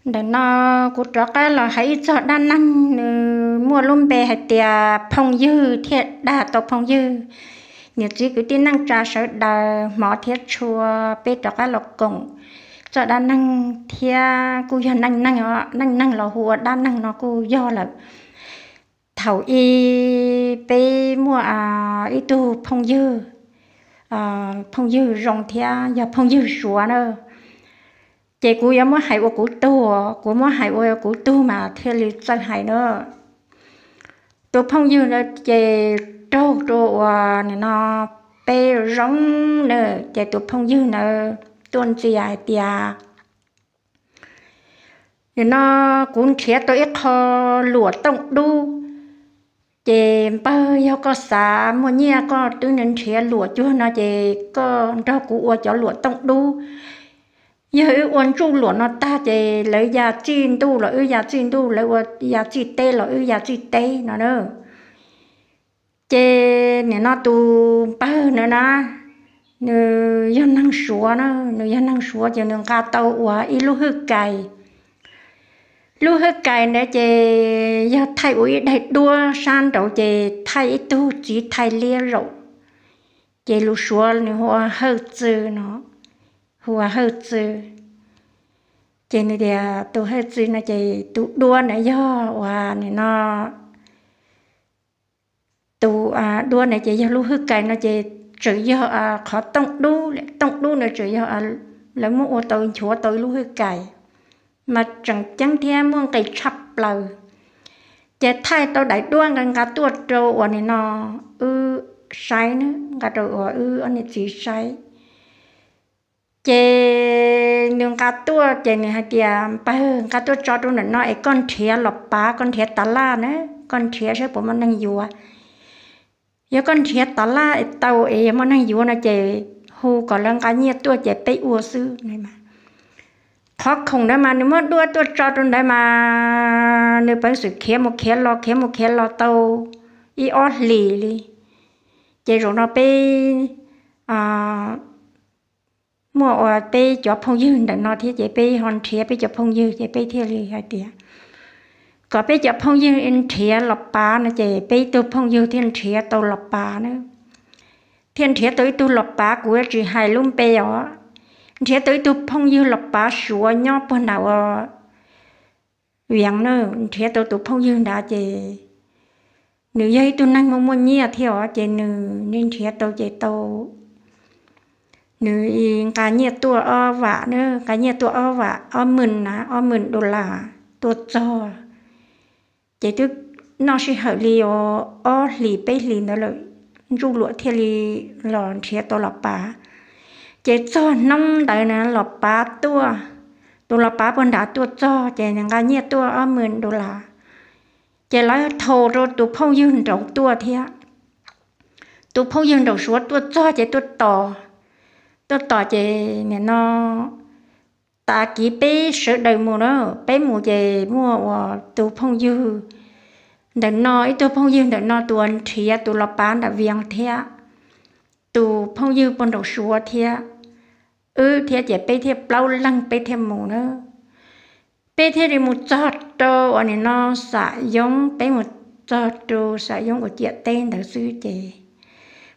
Ntawm no kuv rov qab los hais ib txog dab neeg, nws muaj lub npe hais tias phooj ywg thiaj dag tau phooj ywg. Niam txiv kwv tij neej tsa sawv daws, hmov thiab tshua, peb rov qab los koom txoj dab neeg thiab kuj yog neej neeg, neej neeg los hu ua dab neeg no kuj yog lawm. Thaum ub peb muaj ib tug phooj ywg, phooj ywg zoo thiab yog phooj ywg Suav na. Ces kuv yuav muab hais ua kuv tug, kuv muab hais ua kuv tug mas thiaj li txawj hais na. Tus phooj ywg na ces raug rau uas nim no peb zoo na, ces tus phooj ywg na tuaj ntxias hais tias, nim no kuv nrhiav tau ib qho luam tooj dub, ces npawg yog koj xav muaj nyiaj koj twb nrhiav luam cuag no ces koj nrog kuv ua cov luam tooj dub. Yog wb ua ntsuj luam no tag ces lawv ya txij ntuj los wb ya txij ntuj, lawv ua ya txij teb los wb ya txij teb no na. Ces nim no tus npawg na na, nws yog neeg Suav na, nws yog neeg Suav ces nws nqa tau ua ib lub hwj kais. Lub hwj kais ntawd ces yog thaij ua ib daim duab sab nraud ces thaij ib tug txiv thais liab zaum, ces lus Suav nws hu ua hawj txwv no, hu ua hawj txwv. Ces nws tias tus hawj txwv no ces tus duab na yog uas nim no tus duab na ces yog lub hwj kais no ces tseem yog qhov tooj dub, tooj dub na tseem yog lawv muab ua tau nchuav tau ib lub hwj kais mas tseem ceeb thiab muaj nqis tshaj plaws. Ces thaij tau daim duab nqa nqa tuaj rau uas nim no wb saib na, nqa rau uas wb ob niam txiv saib. Ces nws nqa tuaj ces nws hais tias, npawg, nqa tuaj tso rau ntawm no es koj nrhiav los pav, koj nrhiav tas laj na, koj nrhiav saib puas muaj neeg yuav. Yog koj nrhiav tas laj tau es yog muaj neeg yuav no ces hu kom lawv nqa nyiaj tuaj ces peb ua xwb. Qhov khoom ntawd mas nws muab duab tuaj tso rau ntawd mas nws peev xwm khiav mus khiav los khiav mus khiav los tau ib ob hlis li. Ces zaum no peb muaj ua peb cov phooj ywg ntawm no thiab ces peb ho nrhiav peb cov phooj ywg ces peb thiaj li hais tias kom peb cov phooj ywg nrhiav los pav no ces peb ib tug phooj ywg thiaj nrhiav tau los pav na. Thiaj nrhiav tau ib tug los pav, kuv yuav tsis hais lub npe os. Nrhiav tau ib tug phooj ywg los pav Suav nyob puag nram ua Vias na, nrhiav tau tus phooj ywg ntawd ces nws yog ib tug neeg muaj muaj nyiaj thiab os, ces nws nrhiav tau ces tau, nws nqa nyiaj tuaj ob vam na, nqa nyiaj tuaj ob vam, ob mws na, ob mws dollar tuaj txog. Ces twb noj sij hawm li ob hlis peb hlis ntawd lawm, ntsuj luam thiaj li los nrhiav tau los pav. Ces txog hnub ntawd na los pav tuaj, tus los pav puag nrad tuaj txog ces nws nqa nyiaj tuaj ob mws dollar. Ces lawv thau rau tus phooj ywg nraud tuaj thiab. Tus phooj ywg nraum Suav tuaj txog ces tuaj tos, tuaj tos ces nim no tas kiv peb sawv daws mus na, peb mus ces muaj ua tus phooj ywg ntawm no, ib tug phooj ywg ntawm no tus uas nrhiav tus los pav nram Vias thiab, tus phooj ywg puag nraum Suav thiab, wb thiab ces peb thiaj plaub leeg peb thiaj mus na. Peb thiaj li mus txog rau uas nim no Xam Yoob, peb mus txog rau Xam Yoob uas ciam teb ntawd xwb ces,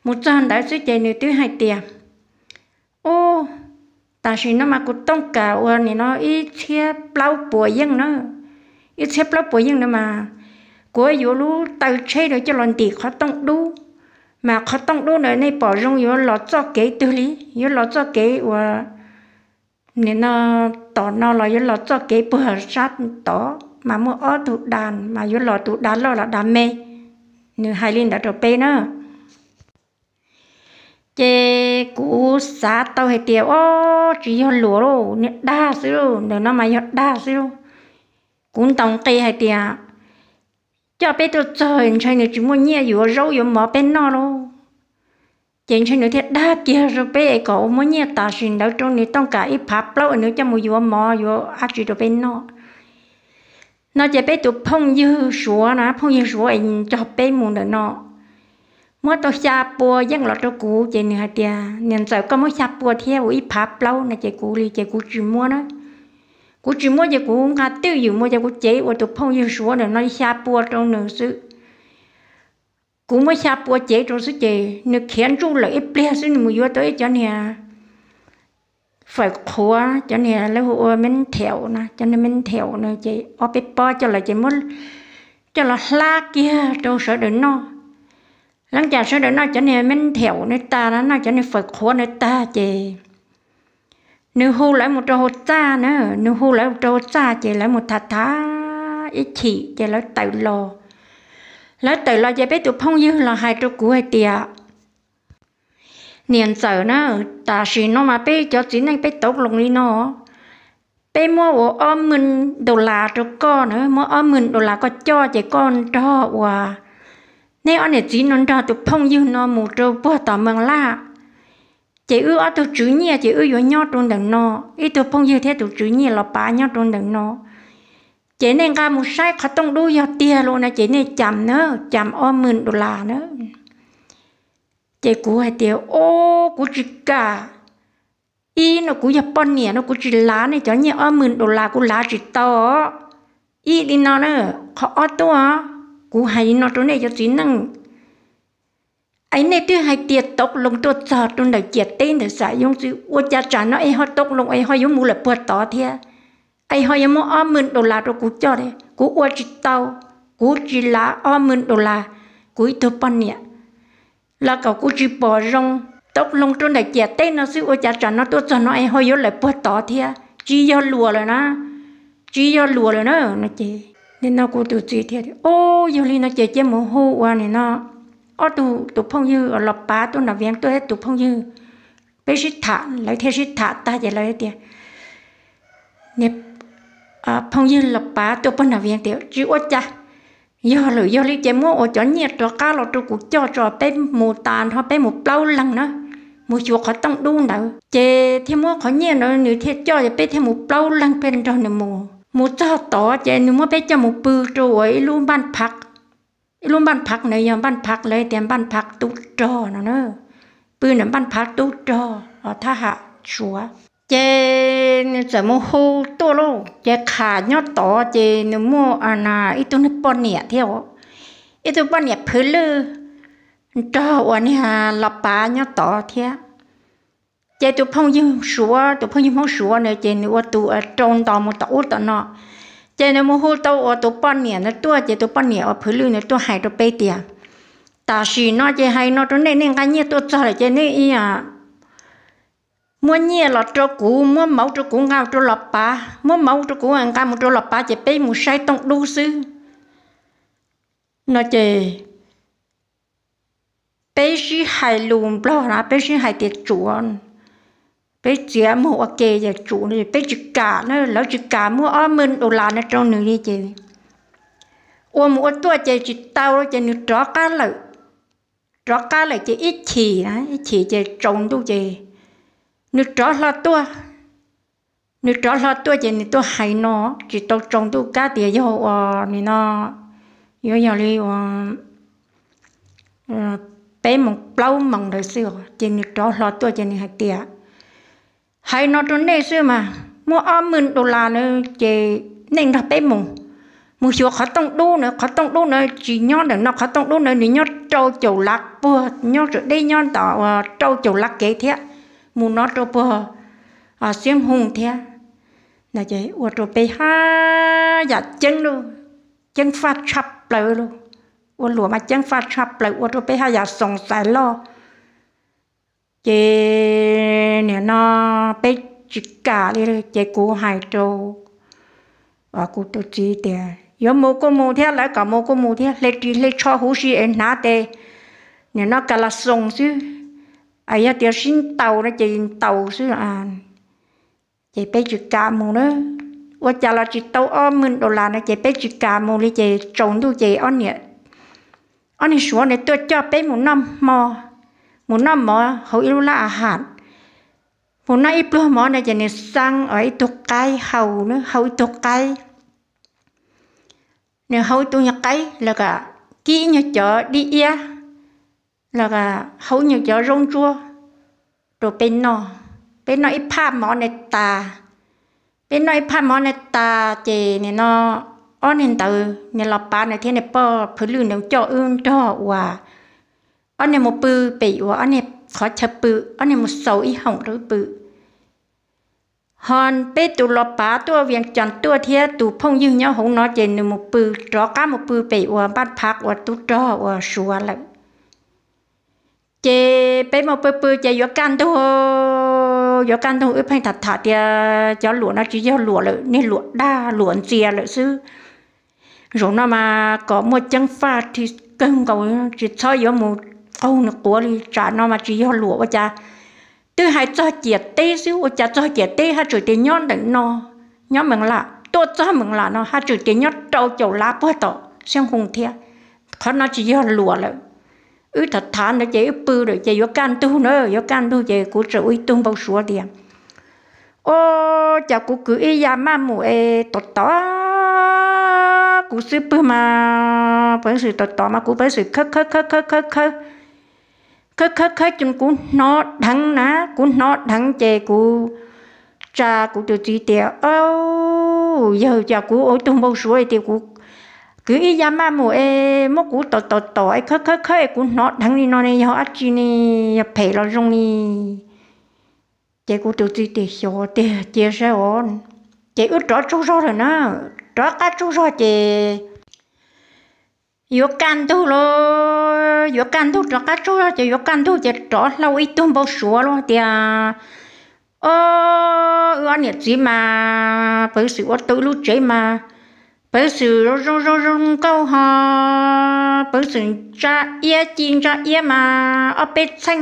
mus txog ntawd xwb ces nws twb hais tias, ub, tam sim no mas kuv tooj kam uas nim no ib txhiab plaub puas yeej na, ib txhiab plaub puas yeej na mas kuv yuav lub taw tsheb rau coj los ntim qhov tooj dub, mas qhov tooj dub ntawd nej pom zoo yuav los txoj kev twg li, yuav los txoj kev uas nim no tom no los yuav los txoj kev puag sab tod mas muaj ob tug da, mas yuav los tus da loj los da me. Nws hais li ntawd rau peb na. Ces kuv xav tau hais tias, ob, tsis yog luam lauj, niag dag xwb lauj, ntawm no mas yog dag xwb lauj. Kuv ntaus nqi hais tias, coj peb tuaj txog ntshe nws tsis muaj nyiaj yuav zaub yuav mov peb noj lauj. Ces ntshe nws thiaj dag kiag rau peb es kom ua muab nyiaj tam sim ntawd rau nws tooj kam ib phav plaub es nws coj mus yuav mov yuav dab tsi rau peb noj. No ces peb tus phooj ywg Suav na, phooj ywg Suav es cog peb mus ntawm no, muab tau xya pua yeej los rau kuv ces nws hais tias, niam ntxawm, koj muab xya pua thiab ua ib phav plaub no ces kuv li ces kuv tsis muab na. Kuv tsis muab ces kuv nqa twj ywm mus ces kuv cev ua tus phooj ywg Suav ntawm no xya pua rau nws xwb. Kuv muab xya pua cev rau xwb ces nws khiav ntsuj lawm ib pliag xwb nws mus yuav tau ib cov niag fawm qhuav, cov niag lawv hu ua me nthaum na, cov niag me nthaum na ces ob peb pob coj los ces muab coj los hlab kiag rau sawv daws noj. Leej cas sawv daws noj cov niag me nthaum na tag no, noj cov niag fawm qhuav na tag ces nws hu lawv mus rau hauv txaj na, nws hu lawv rau hauv txaj ces lawv mus tham tham ib chim ces lawv tawm los. Lawv tawm los ces peb tus phooj ywg los hais rau kuv hais tias, niam ntxawm na, tam sim no mas peb cov txiv neej peb tauv loo li no, peb muab ua ob mil dollar rau koj na, muab ob mil dollar koj coj ces koj nrog uas neb ob niam txiv no nrog tus phooj ywg no mus rau puag tom Mees Laj. Ces wb ob tug tswv nyiaj ces wb yuav nyob rau ntawm no, ib tug phooj ywg thiab tus tswv nyiaj los pav nyob rau ntawm no. Ces nej nqa mus saib qhov tooj dub yog tiag los no ces nej cam na, cam ob mil dollar na. Ces kuv hais tias, o, kuv tsis kam. Ib no kuv yog poj niam no kuv tsis lav nej cov nyiaj ob mil dollar, kuv lav tsis tau. Ib li no na, qhov ob tuaj, kuv hais li no rau nej cov txiv neej, es nej twb hais tias tauv loo tuaj txog rau ntawm ciam teb ntawm Xam Yooj Txwj, ua cas tsam no es ho tauv loo es ho yuav mus lawm puag tod thiab, es ho yuav muab ob mil dollar rau kuv coj li, kuv ua tsis tau, kuv tsis lav ob mil dollar, kuv ib tug poj niam los kom kuv tsis pom zoo. Tauv loo rau ntawm ciam teb no xwb ua cas tsam no tuaj txog no es ho yuav lawm puag tod thiab, tsis yog luag lawm na, tsis yog luag lawm na no ces nim no kuv tus txiv thiaj, o, yog li no ces cia mus hu ua nim no ob tug tus phooj ywg los pav tuaj nram Vias tuaj thiab tus phooj ywg, peb sib tham, lawv thiaj sib tham tag ces lawv tias, phooj ywg los pav tuaj puag nram Vias tias tsis ua cas, yog lawm yog li ces muab ua cov nyiaj rov qab los rau kuv coj tso, peb mus tas nrho peb mus plaub leeg na, mus xyuas qhov tooj dub ntawd ces thiaj muab qhov nyiaj ntawd nws thiaj coj peb thiaj mus plaub leeg peb nrog nws mus. Mus txog tod ces nws muab peb coj mus pw rau uas ib lub npaj phav, ib lub npaj phav na, yog npaj phav lawv tias npaj phav tub rog no na, pw ntawm npaj phav tub rog os, thab ham Suav. Ces nws txawm mus hu tuaj lauj, ces qham nyob tod ces nws muaj ib tug niag poj niam thiab, ib tug poj niam phwv lwj nrog uas niag los pav nyob tod thiab. Ces tus phooj ywg Suav, tus phooj ywg Hmoob Suav na ces nws ua tus rau nto mus tom ub tom no. Ces nws mus hu tau uas tus poj niam na tuaj ces tus poj niam uas phwv lwj na tuaj hais rau peb tias, tam sim no ces hais no rau nej, nej nqa nyiaj tuaj txog lawm ces nej muab nyiaj los rau kuv, muab mauv rau kuv nqa rau los pav, muab mauv rau kuv nqa mus rau los pav ces peb mus saib tooj dub xwb no ces peb sib hais lus Nplog na, peb sib hais tias tsum, peb txiav muag ua ke ces tsum, peb tsis kam na, lawv tsis kam muab ob mil dollar no rau nws li ces ua mus ua tuaj ces tsis tau ces nws rov qab lawm. Rov qab lawm ces ib chim, ib chim ces tsaus ntuj ces nws rov hlo tuaj. Nws rov hlo tuaj ces nws tuaj hais no, tsis tau tsaus ntuj kab tias yog uas nim no yuav yog li peb moos plaub moos ntawd xwb ces nws rov hlo tuaj ces nws hais tias, hais no rau nej xwb mas, muaj ob mil dollar na ces nej nrog peb mus, mus xyuas qhov tooj dub na, qhov tooj dub na tsis nyob ntawm no, qhov tooj dub na nws nyob rau caum lav puag, nyob tsaum deb nyob ntawm rau caum lav kev thiab, mus no rau puag Xiab Hoo thiab. Ua rau peb haj yam ceeb lauj, ceeb faj tshaj plaws lauj, ua luam mas ceeb faj tshaj plaws ua rau peb haj yam xoom xaiv loj. Ces nim no peb tsis kam li, ces kuv hais rau kuv tus txiv tias yuav mus kuj mus thiab, lawv kom mus kuj mus thiab, hle ris hle tsho huv si es hnav tes nim no ka la xoos xwb, yog tias sib ntaus no ces ntaus xwb. Ces peb tsis kam mus na, ua cas los tsis tau ob mil dollar no ces peb tsis kam mus li ces tsaus ntuj ces ob niag Suav ntawd tuaj coj peb mus noj hmo, mus noj mov hauv ib lub lab a has. Mus noj ib pluag mov no ces nws xaa ib tug qaib hau, hau ib tug qaib, nws hau ib tug nyuag qaib los kom kib nyuag cov dib iab los hau nyuag cov zaub ntsuab rau peb noj. Peb noj ib phaj mov na tas, Peb noj ib phaj mov ne tas ces nim no ob niag ntawd, niag los pav na thiab niag poj phwv lwj na coj wb nrog uas ob niag mus pw pem uas ob niag qhov chaw pw, ob niag mus xaus ib hoom rau wb pw. Ho peb tus los pav tuaj Vias Cas tuaj thiab tus phooj ywg nyob hauv no ces nws mus pw, rov qab mus pw pem uas npaj phav uas tub rog uas Suav lawm. Ces peb mus pw pw ces yuav kaj ntug, yuav kaj ntug wb pheej tham tham tias cov luam no tsis yog luam lawm, niag luam dag luam ntxias lawm xwb. Zaum no mas kom muaj ceeb faj kawg nkaus, tsis txhob yuav mus qaug nws quav li, tsam no mas tsis yog luam ua cas. Twb hais txog ciam teb xwb ua cas txog ciam teb haj tseem tias nyob ntawm no, nyob Mees Lam, tuaj txog Mees Lam no haj tseem tias nyob rau caum lav puag tom Xeeb Hoo thiab. Qhov no tsis yog luam lawm. Wb tham tham ntawd ces wb pw lawm ces yuav kaj ntug na, yuav kaj ntug ces kuv txawm ua ib tug npau suav tias, o, cas kuv kwv ib ya maj mus es tom tom kuv xwb pwg mas peev xwm tom tom mas kuv peev xwm khawb khawb khawb khawb khawb khawb khawb khawb khawb ces kuv hnov dheev na, kuv hnov dheev ces kuv tsa kuv tus txiv tias, o, yawg, cas kuv ua ib tug npau suav tias kuv kwv ib ya maj mus es muab kuv tom tom tom es khawb khawb khawb es kuv hnov dheev li no ne, yog dab tsi ne, yog phem los zoo li. Ces kuv tus txiv tias xyov tiag cia saib os. Ces wb rov tsaug zog lawm na, rov qab tsaug zog ces yuav kaj ntug los, yuav kaj ntug rov qab tsaug zog ces yuav kaj ntug ces rov hla ib tug npau suav los tias, o, wb ob niam txiv mas peev xwm ua tau lub tsev mas peev xwm zoo zoo zoo nkauj ho peev xwm ntsa iab ci ntsa iab mas ob peb txheej,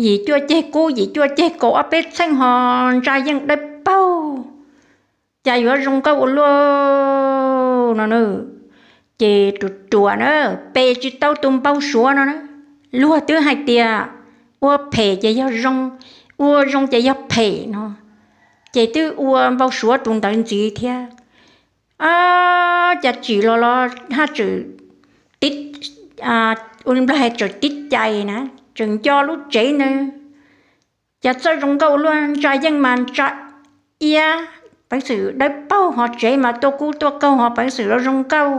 yim cuaj ceg kub yim cuaj ceg kaum ob peb txheej ho ntsa yeej dawb paug, cas yuav zoo nkauj ua luaj no na. Ces ruam ruam na, pe tsis tau tus npau suav no na. Luag twb hais tias ua phem ces yog zoo, ua zoo ces yog phem no, ces twb ua npau suav tus ntawd ntxiv thiab. Cas tsim los los haj tseem tib, ua li Nplog hais tseem tib cais na, tseem nco lub tsev ntawd. Cas txawj zoo nkauj ua luaj, ntsa yeej mas ntsa iab, peev xwm dawb paug ho tsev mas tuaj kub tuaj kaug ho peev xwm los zoo nkauj.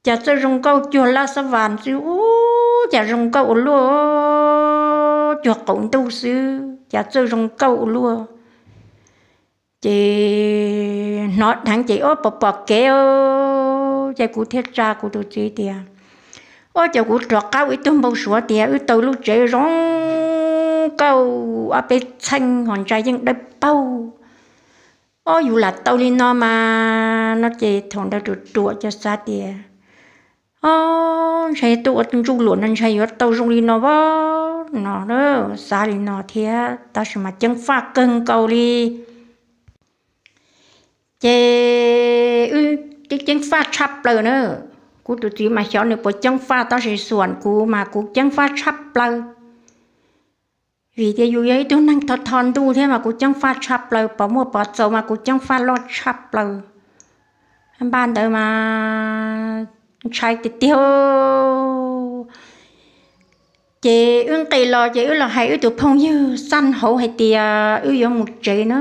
Cas txawj zoo nkauj cuag laj xab vas xwb, ub, cas zoo nkauj ua luaj, cuag qaum ntuj xwb cas txawj zoo nkauj ua luaj. Ces hnov dheev ces ub pom pom kev, ces kuv thiaj tsa kuv tus txiv tias, ub, ces kuv rov qab ua ib tug npau suav tias wb tau lub tsev zoo nkauj ob peb txheej ho ntsa yeej dawb paug. Ob, yus lam tau li no mas no ces thaum ntawd ruam ruam ces xav tias, ob, ntshai tuaj ua ntsuj luam no ntshai yuav tau zoo li no vab no, xav li no thiab tab sis mas ceeb faj kawg nkaus li. Ces wb ceeb faj tshaj plaws na. Kuv tus txiv mas xyov nws puas ceeb faj tab sis xuam kuv mas kuv ceeb faj tshaj plaws. Vim tias yus yog ib tug neeg tho tho ntuj thiab mas kuv ceeb faj tshaj plaws, pom muaj pov txaus mas kuv ceeb faj loj tshaj plaws. Npaj ntawd mas ntshai tiag tiag. Ces wb nqis los ces wb los hais wb tus phooj ywg xaj hauv hais tias wb yuav mus tsev na.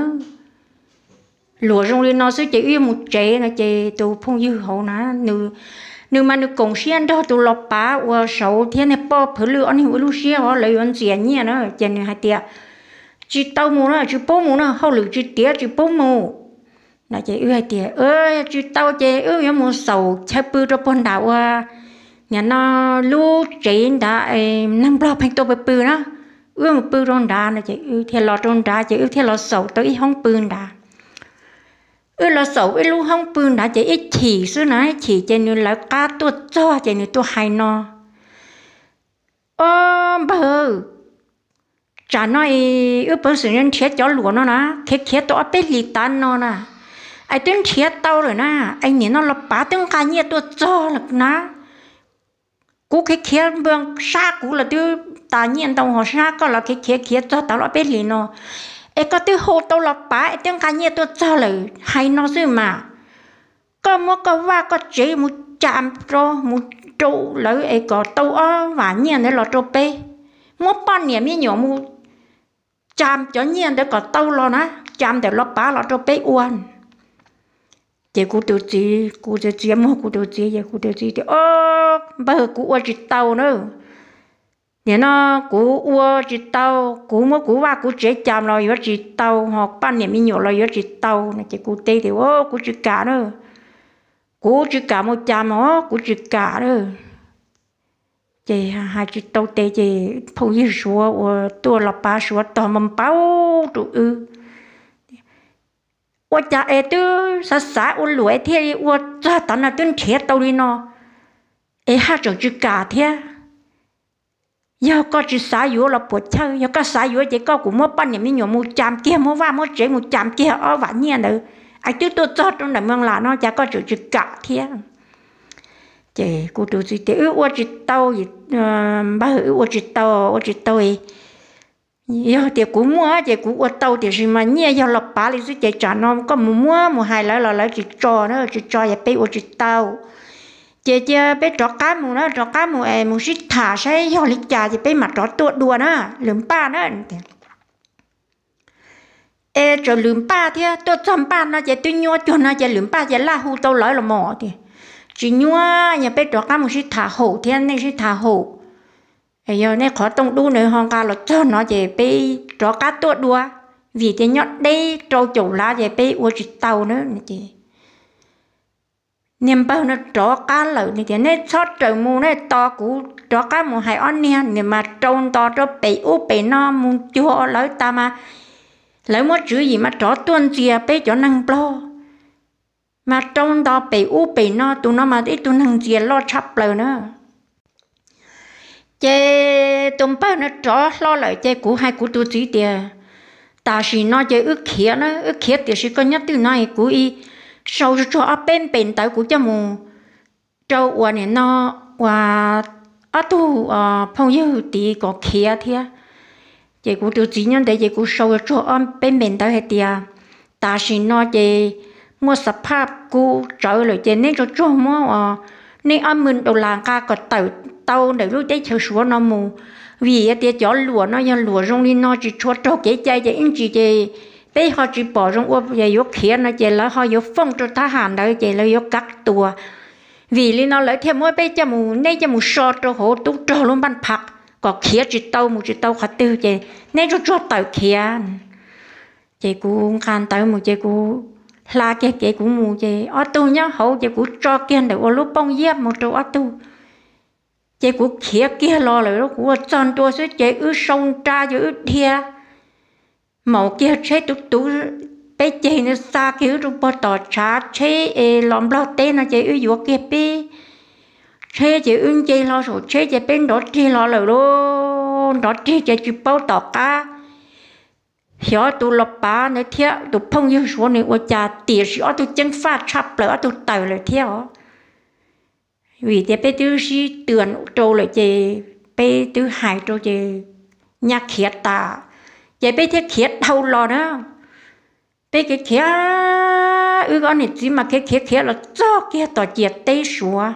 Luam zoo li no xwb ces wb yuav mus tsev no ces tus phooj ywg hauv na, nws mas nws koom siab nrog tus los pav uas saud thiab niag poj phwv lwj ob niag ua lub siab os, lawv yuav ntxias nyiaj na ces nws hais tias, tsis tau mus na, tsis pub mus na, hauj lwm tsis tiav tsis pub mus no ces wb hais tias, tsis tau ces wb yuav mus xaum chaw pw rau puag nram uas nim no lub tsev ntawd neeg nplog pheej tuaj pw pw na, wb mus pw rau nrad no ces wb thiaj los rau nrad ces wb thiaj los xaum tau ib hoob pw nrad. Wb los xaum ib lub hoob pw nrad ces ib chim xwb na, ib chim ces nws lawv qab tuaj txog ces nws tuaj hais no, ob npawg, tsam no wb peev xwm nrhiav cov luam no na, khiav khiav tau ob peb hlis tav no na, es twb nrhiav tau lawm na, es nim no los pav twb nqa nyiaj tuaj txog lawm na. Kuv khiav khiav npua sab kuv los twb tas nyiaj ntau ho sab koj los khiav khiav khiav txog tau ob peb hlis no, es koj twb hu tau los pav es twb nqa nyiaj tuaj txog lawm hais no xwb mas. Koj muab koj vaj koj tsev mus cas rau mus rau lawv es kom tau ob vam nyiaj ntawd los rau peb, muab poj niam me nyuam mus cam cov nyiaj ntawd kom tau los na, cam ntawm los pav los rau peb ua. Ces kuv tus txiv, kuv txiv txiav muag kuv tus txiv, ces kuv tus txiv tias, O, npawg, kuv ua tsis tau na. Nim no kuv ua tsis tau, kuv muab kuv vaj kuv tsev cam los yuav tsis tau, ho poj niam me nyuam los yuav tsis tau no. Ces kuv teb tias, O, kuv tsis kam na, kuv tsis kam mus cam os, kuv tsis kam na. Ces hais tsis tau tes ces phooj ywg Suav uas tuaj los pav Suav tog mas npau rau wb, Ua cas es twb xav xav ua luam es thiaj li ua txog tav no twb nrhiav tau li no, es haj tseem tsis kam thiab? Yog koj tsis xav yuav los puas chawj, yog koj xav yuav ces koj kuj muab poj niam me nyuam mus cam kiag, muab vaj muab tsev mus cam kiag ob vam nyiaj ntawd, es twb tuaj txog rau ntawm Moos Las no cas koj tseem tsis kam thiab? Ces kuv tus txiv tias, Wb ua tsis tau, npawg, wb ua tsis tau, ua tsis tau. Yog tias kuv muaj ces kuv ua tau, tiam sis mas nyiaj yog los pav li xwb ces tsam no koj mus muab mus hais lawv los lawv tsis tso na, tsis tso ces peb ua tsis tau. Ces cia peb rov qab mus na, rov qab mus es mus sib tham saib yog li cas ces peb mam rov tuaj dua na, lwm npaj na. Es txawm lwm npaj thiab, tuaj txog npaj no ces twb nyuaj cuag no ces lwm npaj ces laj hu tau lawv los mas tias, Tsis nyuaj, yog peb rov qab mus sib tham haum thiab, nej sib tham haum, yog nej qhov tooj dub na ho nqa los txog no ces peb rov qab tuaj dua, vim tias nyob deb rau caum lav ces peb ua tsis tau na. Ces niag npawg no rov qab lawm, nws tias, Neb txhob rawm mus, nej tos kuv rov qab mus hais ob niag. Nws mas rau nto rau pem ub pem no mus cuag lawv tas mas lawv muab tswv yim mas rov tuaj ntxias peb cov neeg Nplog, mas rau nto pem ub pem no, tus no mas ib tug neeg ntxias loj tshaj plaws na. Ces tus npawg no rov hlo lawm ces kuv hais kuv tus txiv tias, Tam sim no ces wb khiav na, wb khiav, tiam sis koj nyob twj no es kuv sau tsuag ob peb npe ntawv kuv coj mus rau uas nim no uas ob tug phooj ywg tid kom khiav thiab. Ces kuv tus txiv nyob ntev ces kuv sau tsuag ob peb npe ntawv hais tias, Tam sim no ces muaj xav phaj kub tsawv lawm ces neb tsuag tsuag muab uas nej ob mil dollar nqa kom tawm tau ntawm lub teb chaws Suav no mus, vim tias cov luam no yog luam zoo li no tsis tshua raug kev cai ces ib ntsis ces peb ho tsis pom zoo ua, yuav khiav no ces lawv ho yuav foob rau thab ham ntawd ces lawv yuav kav tuas. Vim li no lawv thiaj muab peb coj mus, neb coj mus so rau hauv tub rog lub npaj phaj kom khiav tsis tau mus tsis tau qhov twg ces neb tsuag tsuag tawm khiav. Ces kuv nqa ntawv mus ces kuv hla kiag kev kuv mus ces ob tug nyob hauv ces kuv tso kiag ntawm ua lub pooj iab mus rau ob tug. Ces kuv khiav kiag los lawm, kuv ua txog ntua xwb ces wb sau nra ces wb dhia maum kiag tsheb tuv tuv, peb ceg nws xa kiag wb rau pog tom tshav tsheb es los Nplog teb no ces wb yuav kiag peb tsheb ces wb nce hlo saum tsheb ces peb nrov rig los lawm lauj. Nrov rig ces tsis paub tom qab xyov tus los pav ntawd thiab tus phooj ywg Suav nws ua cas, tiam sis ob tug ceeb faj tshaj plaws ob tug tawm lawm thiab os. Vim tias peb twb sib tw rau lawm ces peb twb hais rau ces nyaj khiav tas, ces peb thiaj khiav dhau los na. Peb khiav khiav, wb ob niam txiv mas khiav khiav khiav los txog kiag tom ciam teb Suav.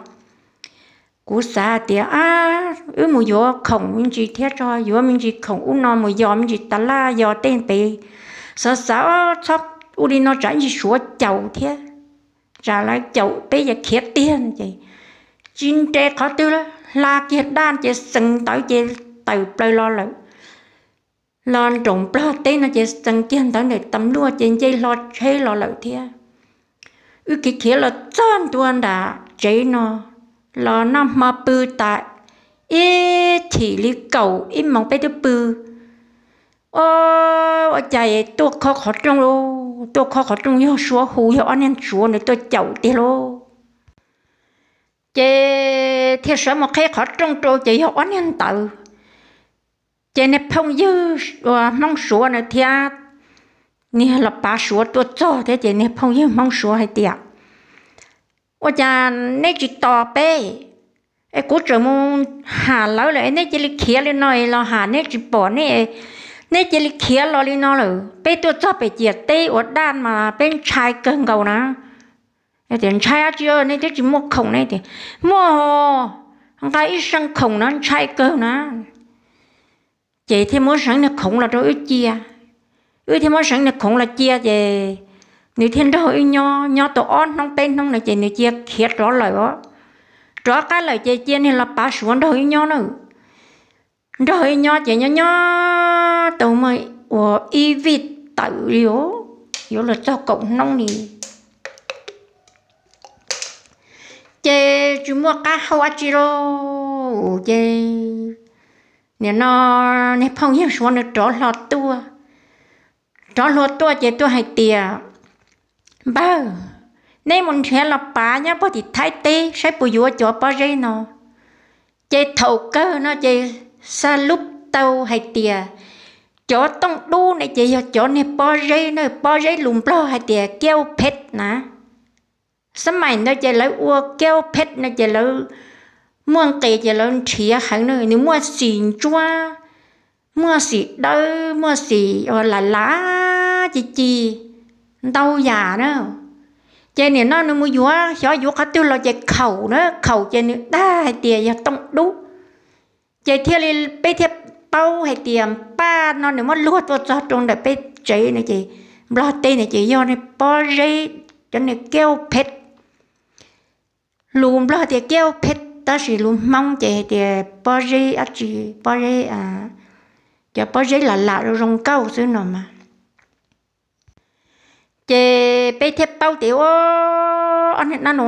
Kuv xav tias, Ab, wb mus yuav khoom me ntsis thiab tso, yuav me ntsis khoom ub no mus yos me ntsis tas laj yos tej pem. Xav xav, Txhob ua li no tsam ib ntsis Suav caum thiab, tsam lawv caum peb yog khiav tiag. Ces tsis nres qhov twg, hla kiag dab ces xees ntawv ces tawm plaws los lawm. Los nroos Nplog teb no ces xees kiag ntawv ntawm tas luaj ces nce hlo tsheb los lawm thiab. Wb khiav khiav los txog ntua nram tsev no, los noj hmo pw tas ib chim li kaum ib moos peb twb pw. Ua cas tuaj khob qhov rooj, tuaj khob qhov rooj yog Suav hu, yog ob niag Suav nws tuaj caum tiag lauj. Ces thiaj sawv mus qheb qhov rooj rau ces yog ob niag ntawd. Ces niag phooj ywg Hmoob Suav na thiab, niag los pav Suav tuaj txog thiab ces niag phooj ywg Hmoob Suav hais tias, Ua cas neb tsis tos peb? Es kuv tseem mus ham lawv lawm, neb cia li khiav li no los ham neb tsis pom ne, neb cia li khiav los li no lawm. Peb tuaj txog pem ciam teb ua dab mas peb ntshai kawg nkaus na. Tias, Ntshai dab tsi, nej twb tsis muaj khoom ne? Tias, Muaj, nqa ib seej khoom na, ntshai kawg na. ces thiaj muab seev niag khoov los rau wb cia. Wb thiaj muab seev niag khoov los cia ces nws thiaj nrog wb nyob, nyob tau ob hnub peb hnub no ces nws cia khiav rov lawm os. Rov qab lawm ces cia niag los pav Suav nrog wb nyob na. Nrog wb nyob ces nyob nyob tau muaj ua ib vij tawm li os, yuav luag txog kaum hnub li. Ces tsis muaj qab hau dab tsi lauj, ces nim no niag phooj ywg Suav nws rov hlo tuaj. Rov hlo tuaj ces tuaj hais tias, npawg, neb mus nrhiav los pav nyob puag tim Thaib teb saib puas yuav cov pob zeb no. Ces thaum kawg no ces xa lub tau hais tias, cov tooj dub ne ces yog cov niag pob zeb na, pob zeb lus Nplog hais tias keo phet na. Xab maim ntawd ces lawv ua keo phet no ces lawv muaj nqis ces lawv nrhiav heev na, nws muaj xim ntsuab, muaj xim dawb, muaj xim ua lam lav ci ci ntau yam na. Ces nim no nws mus yuav, xyov yuav qhov twg los ces khaum na, khaum ces nws dag hais tias yog tooj dub. Ces thiaj li peb thiaj paub hais tias paj no nws muab luag tuaj txog rau ntawm peb tsev no ces Nplog teb no ces yog pob zeb, cov niag keo phet. Lus Nplog tias keo phet tab sis lus Hmoob ces hais tias pob zeb dab tsi, pob zeb, cov pob zeb lam lam zoo zoo nkauj xwb no mas. Ces peb thiaj paub tias ua, ob niag dab no,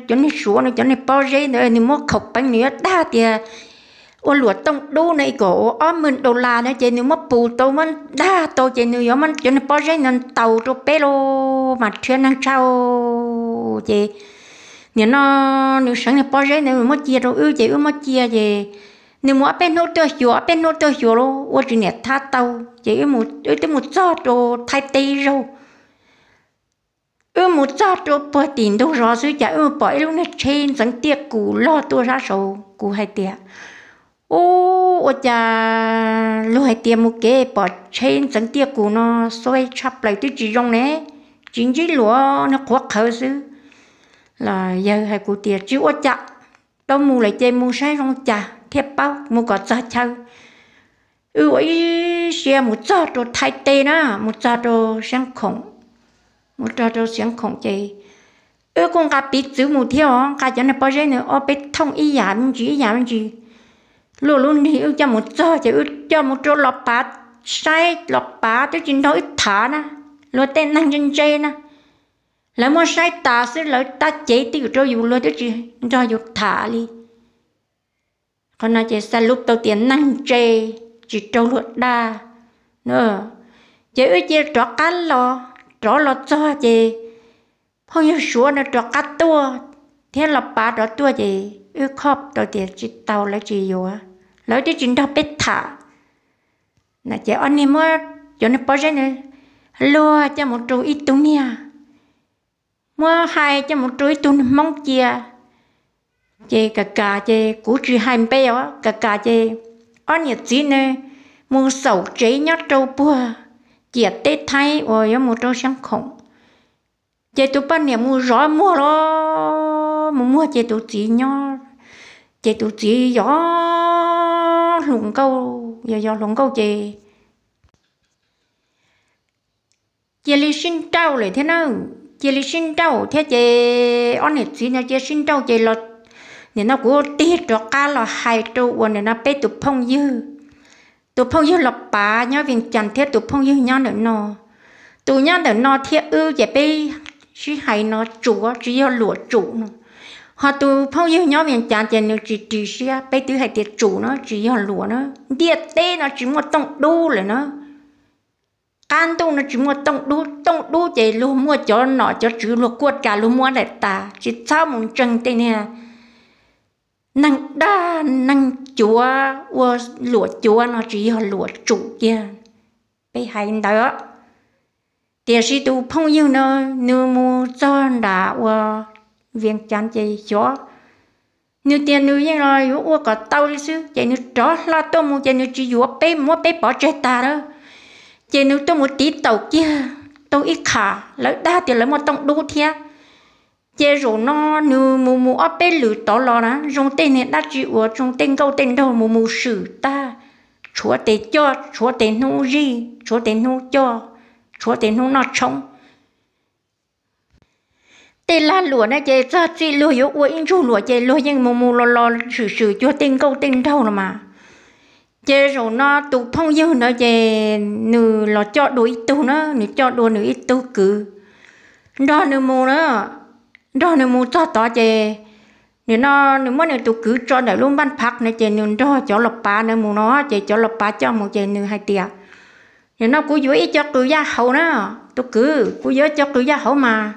cov niag Suav no cov niag pob zeb ntawd nws muab khaum peev nws yuav dag tias ua luam tooj dub no kom ua ob moos dollar na ces nws muab pus tau muab dag tau ces nws yuav muab cov niag pob zeb no ntaus rau peb los mas rhiab neeg tshaj. Ces nim no nws seev niag pob zeb ntawd muab cia rau wb ces wb muab cia ces nws mus ob peb hnub tuaj xyuas, ob peb hnub tuaj xyuas los ua tsis niam thab tau ces wb twb mus txog rau Thaib teb zaug. Wb mus txog rau puag tim ntug zos xwb cas wb mus pom ib lub niag tsheb ntxeev tiaj kus log tuaj sab saud. Kuv hais tias, ub, ua cas luag hais tias mus kev pom tsheb ntxeev tiaj kus no xuav tshaj plaws twb tsis zoo ne, tsis ntsib luam, niag qhuav qhawv xwb. Los yawg hais kuv tias tsis ua cas, tau mus lawm ces mus saib zoo cas thiaj paub, mus kom txog chaw. Wb ua ib siab mus txog rau Thaib teb na, mus txog rau Siab Khoom, mus txog rau Siab Khoom ces wb kuj nqa piv txwv mus thiab os, nqa cov niag pob zeb ntawd ob peb thooj ib yam me ntsis ib yam me ntsis. Luaj lub nrig wb coj mus txog ces wb coj mus rau los pav saib, los pav twb tsis nrog wb tham na, luag tej neeg ntse ntse na, lawv muab saib tas xwb lawv tab cev twj ywm rau yus, luag twb tsis nrog yus tham li. Qhov no ces xa lub tau tias neeg ntse, tsis raug luag dag. Ces wb cia rov qab los, rov los txog ces phooj ywg Suav no rov qab tuaj thiab los pav rov tuaj ces wb khoj tau tias tsis tau, lawv tsis yuav, lawv twb tsis nrog peb tham. Ces ob niag muab cov niag pob zeb ntawd luag coj mus rau ib tug niag, muab hais coj mus rau ib tug niag Hmoob cia. Ces kam kam ces kuv tsis hais npe os, kam kam ces ob niam txiv ne mus xaum tsev nyob rau puag ciam teb Thaib uas yuav mus rau Siab Khoom. Ces tus poj niam mus zov muag los mus muag ces tus txiv nyob, ces tus txiv yos hluas nkauj, yos yos hluas nkauj ces cia li sib nrauj lawm thiab na, cia li sib nrauj thiab ces ob niam txiv no cia sib nrauj ces los, nim no kuv tig rov qab los hais rau uas nim no peb tus phooj ywg, tus phooj ywg los pav nyob Vias Cas thiab tus phooj ywg nyob ntawm no. Tus nyob ntawm no thiab wb ces peb sib hais no tsuav tsis yog luam tsum no, ho tus phooj ywg nyob Vias Cas ces nws tsis ris siab, peb twb hais tias tsum no tsis yog luam na, ntiaj teb no tsis muaj tooj dub lawm na. Qab ntuj no tsis muaj tooj dub, tooj dub ces luag muaj cov nom cov tswv luag kuaj ras luag muab daim tas, tsis txhob mus ntseeg tej niag neeg dag neeg cuav ua luam cuav no tsis yog luam tsum kiag. Peb hais ntawd, tiam sis tus phooj ywg no nws mus txog nram ua Vias Cas ces xyov, nws tias nws yeej los yuav ua kom tau li xwb ces nws rov hlo tuaj mus ces nws tsis yuav peb, muab peb pov tseg tag lawm. Ces nws tuaj mus tiv taum kiag tau ib qham, lawv dag tias lawv muaj tooj dub thiab. Ces zaum no nws mus mus ob peb lwm tod los na, zoo tej niag dab tsi uas zoo tej nkauj tej nraug mus mus swm tag, tshuav tes coj, tshuav tes hnub zij, tshuav tes hnub coj, tshuav tes hnub noj tshoob. Tej lag luam na ces txog txij luag yuav ua ib ntsug luam ces luag yeej mus mus los los swm swm cuag tej nkauj tej nraug no mas. Ces zaum no tus phooj ywg ntawd ces nws los coj dua ib tug na, nws coj dua nws ib tug kwv nrog nws mus na. Nrog nws mus txog tod ces nim no nws muab nws tus kwv tso ntawm lub npaj phav no ces nws nrog cov los pav ntawd mus no ces cov los pav coj mus ces nws hais tias, nim no kuv yuav ib co qws yaj hauv na, tus kwv, kuv yuav ib co qws yaj hauv mas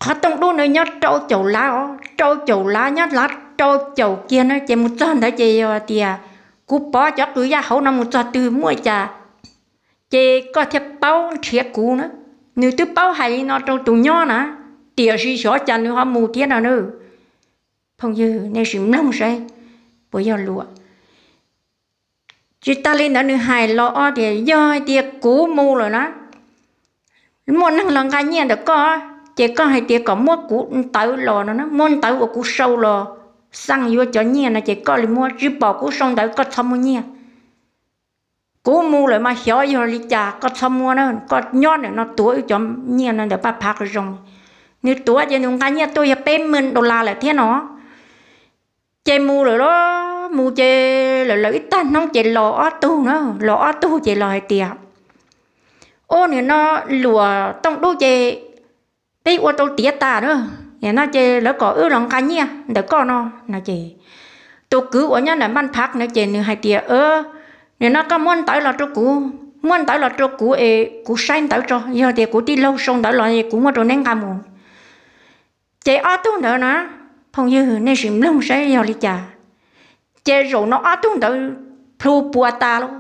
qhov tooj dub ntawd nyob rau caum lav os, rau caum lav, nyob lav rau caum kiag na ces mus txog ntawd ces yog tias kuv pov cov qws yaj hauv no mus txog twg muaj cas ces koj thiaj paub nrhiav kuv na. Nws twb paub hais li no rau tus nyob na, tiam sis xyov cas nws ho mus thiab no na. Phooj ywg nej sim mloog saib puas yog luam. Tsis tas li ntawd nws hais los ob tias yog hais tias kuv mus lawm na, muaj neeg los nqa nyiaj ntawm koj, ces koj hais tias kom muab kuv ntawv los no, muab ntawv uas kuv sau los xaj yuav cov nyiaj no ces koj li muab, tsis pom kuv sau ntawv koj txhob muab nyiaj. Kuv mus lawm mas xyov yog li cas koj txhob muab na, koj nyob ntawm no tuav wb cov nyiaj no ntawm paj phav qhov zoo. Nws tuav ces nws nqa nyiaj tuaj yog peb me dollar lawm thiab no. Ces mus lawm los mus ces lawv lawv ib tag hnub ces los ob tug na, los ob tug ces los hais tias, ub, nim no luam tooj dub ces peb ua tau tiav tas na, no ces lawv kom wb los nqa nyiaj ntawm koj no no ces tus kwv uas nyob ntawm npaj phav no ces nws hais tias, nim no koj muab ntawv los rau kuv, muab ntawv los rau kuv es kuv saib ntawv tso, yog tias kuv tij laug sau ntawv los es kuv muab rau neb nqa mus. Ces ob tug ntawd na, phooj ywg nej sim mloog saib yog li cas. Ces zaum no ob tug ntawd plhu puas tas lauj.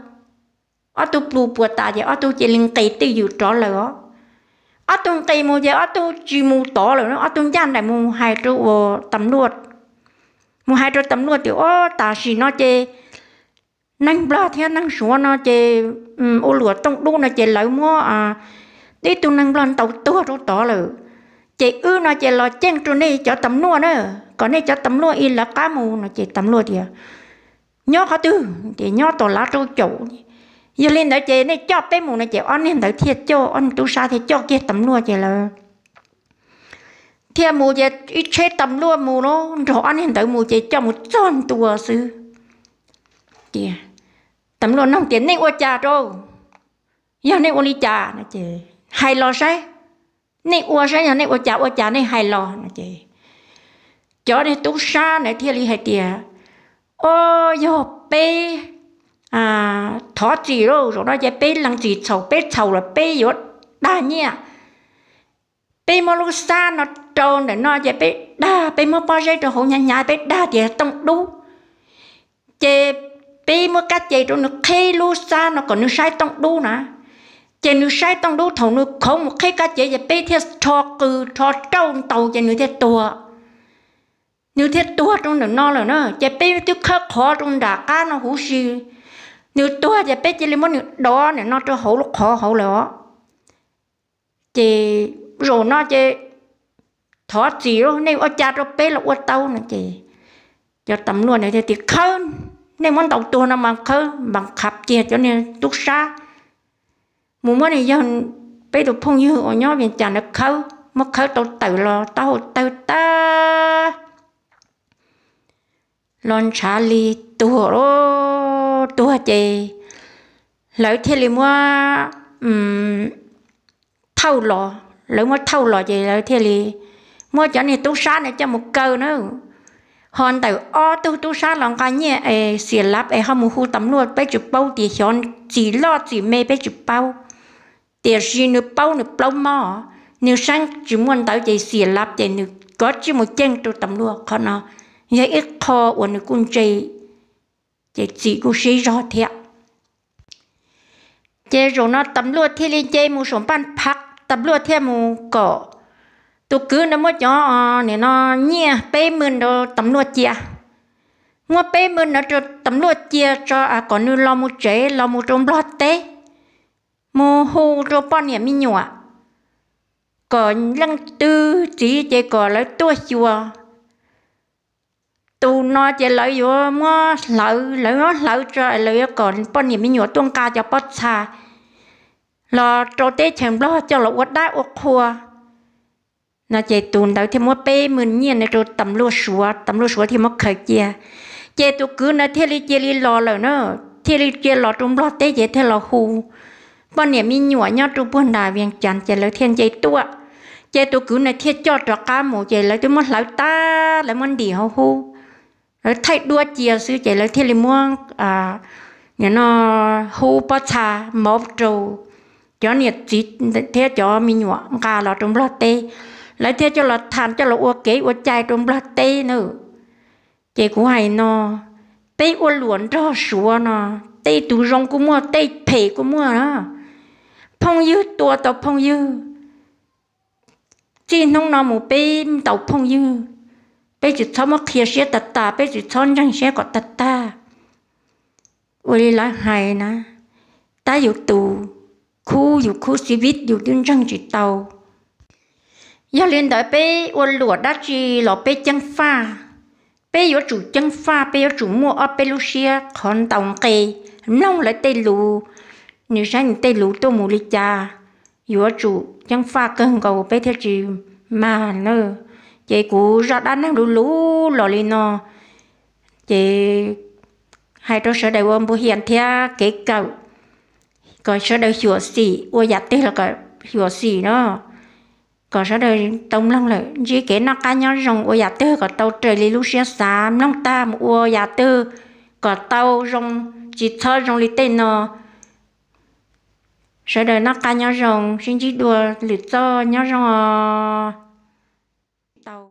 Ob tug plhu puas tas ces ob tug cia li nqis twj ywm rov lawm os. Ob tug nqis mus ces ob tug tsis mus tod lawm, ob tug ncaj nraim mus hais rau ua tam luaj, mus hais rau tam luaj tias, ob, tam sim no ces neeg nplog thiab neeg suav no ces ua luam tooj dub no ces lawv muab ib tug neeg nplog ntaus tuag rau tod lawm. Ces wb no ces los ceeb rau nej cov tam luaj na, kom nej cov tam luaj ib lawv qab mus no ces tam luaj tias, nyob qhov twg? Ces nyob tom lav rau caum. Yog li ntawd ces nej coj peb mus no ces ob niag ntawd thiaj coj, ob niag tub sab thiaj coj kiag tam luaj ces lawv thiaj mus ces ib tsheb tam luaj mus los nrog ob niag ntawd mus ces coj mus txog ntua xwb. Tam luaj nug tias nej ua cas rau, yog nej ua li cas no ces hais los saib, nej ua saib yog nej ua cas ua cas nej hais los no ces cov niag tub sab ntawd thiaj li hais tias, o, yog peb thov txim lauj, zaum no ces peb lees txim txhaum, peb txhaum los peb yuav dag nyiaj. Peb muab lub xab no rau ntawm no ces peb dag, peb muab pob zeb rau hauv hnyav hnyav peb dag tias tooj dub. Ces peb muab kab ces rau nws qhib lub xab no kom nws saib tooj dub na. Ces nws saib tooj dub, thaum nws khoov mus qhib kab ces ces peb thiaj rho qws rho rauj ntaus ces nws thiaj tuag. Nws thiaj tuag rau ntawm no lawm na. Ces peb twb khawb qhov rau nram qab no huv si, nws tuag ces peb cia li muab nws dov ntawm no rau hauv lub qhov hauv lawm os. Ces zaum no ces thov txim, nej ua cas rau peb los ua tau no ces cov tam luaj ntawd thiaj tias khawb, nej muab ntaus tuag no mas khawb npas qhav kiag cov niag tub sab mus muab nws yawg, peb tus phooj ywg uas nyob Vias Cas ntawd khawb, muab khawb tau tawm los taub hau tawg tag los ntshav li tuag lauj. Tuag ces lawv thiaj li muab thauj los, lawv muab thauj los ces lawv thiaj li muab cov niag tub sab ntawd coj mus kaw na. Ho ntawm ob tug tub sab los nqa nyiaj es xiam lav es ho mus hu tam luaj, peb tsis paub tias xyov txim loj txim me peb tsis paub. Tiam sis nws paub nws plaub mob, nws saib tsis muaj ntawv ces xiam lav ces nws kov tsij mus ceeb rau tam luaj. Qhov no yog ib qho uas nws kuj ntse, ces txim kuj sib zog thiab. Ces zaum no tam luaj thiaj li nce mus saum npaj phav, tam luaj thiaj mus kom tus kwv ntawd muab cov, nim no, nyiaj peb me ntawd tam luaj cia. Muab peb me ntawd rau tam luaj cia tso kom nws los mus tsev, los mus rau Nplog teb, mus hu rau poj niam me nyuam, kom leej twg txiv ces kom lawv tuaj xyuas. tus no ces lawv yuav muab hlawv, lawv muab hlawv tso, lawv yuav kom poj niam me nyuam tuaj nqa cov pob txha los rau teb chaws Nplog coj los ua dab ua qhua no. Ces tus ntawd thiaj muab peb hmos nyiaj no rau tam luaj Suav, tam luaj Suav thiaj muab khaws cia. Ces tus kwv ntawd thiaj li cia li los lawm na, thiaj li cia los rau Nplog teb ces thiaj los hu poj niam me nyuam nyob rau puag nram Vias Cas ces lawv thiaj nce tuaj. Ces tus kwv ntawd thiaj coj rov qab mus ces lawv twb muab hlawv tag, lawv muab ntim hauv hub, lawv thaij duab cia xwb ces lawv thiaj li muab no hub pob txha mov rau cov niam txiv thiab cov me nyuam nqa los rau Nplog teb. Lawv thiaj coj los tham coj los ua kev ua cai rau Nplog teb na. Ces kuv hais no, peb ua luam nrog Suav no, tej tus zoo kuj muaj, tej phem kuj muaj na. Phooj ywg tua tau phooj ywg, txij hnub no mus peb ntaus phooj ywg, peb tsis txhob muab qhia siab tag tag, peb tsis txhob ntseeg siab kom tag tag. Ua li lawv hais na, tab yus tus khub yus khub xib vib yus twb ntseeg tsis tau. Yog li ntawd peb ua luam dab tsi los peb ceeb faj, peb yuav tsum ceeb faj, peb yuav tsum muaj ob peb lub siab qhov ntaus nqe, mloog lawv tej lus, nws saib nws tej lus tuaj mus li cas, yuav tsum ceeb faj kawg nkaus peb thiaj tsis mag na. Ces kuv zaj dab neeg luv luv los li no, ces hais rau sawv daws ua npu hias thiab kev kawm, kom sawv daws xyuam xim ua yam twg los kom xyuam xim no, kom sawv daws tau mloog lawm ntsib kev noj qab nyob zoo, ua yam twg kom tau raws li lub siab xav, mloog tag mus ua yam twg kom tau zoo, tsis txhob zoo li tej no. Sawv daws noj qab nyob zoo, sib ntsib dua lwm txoj, nyob zoo os.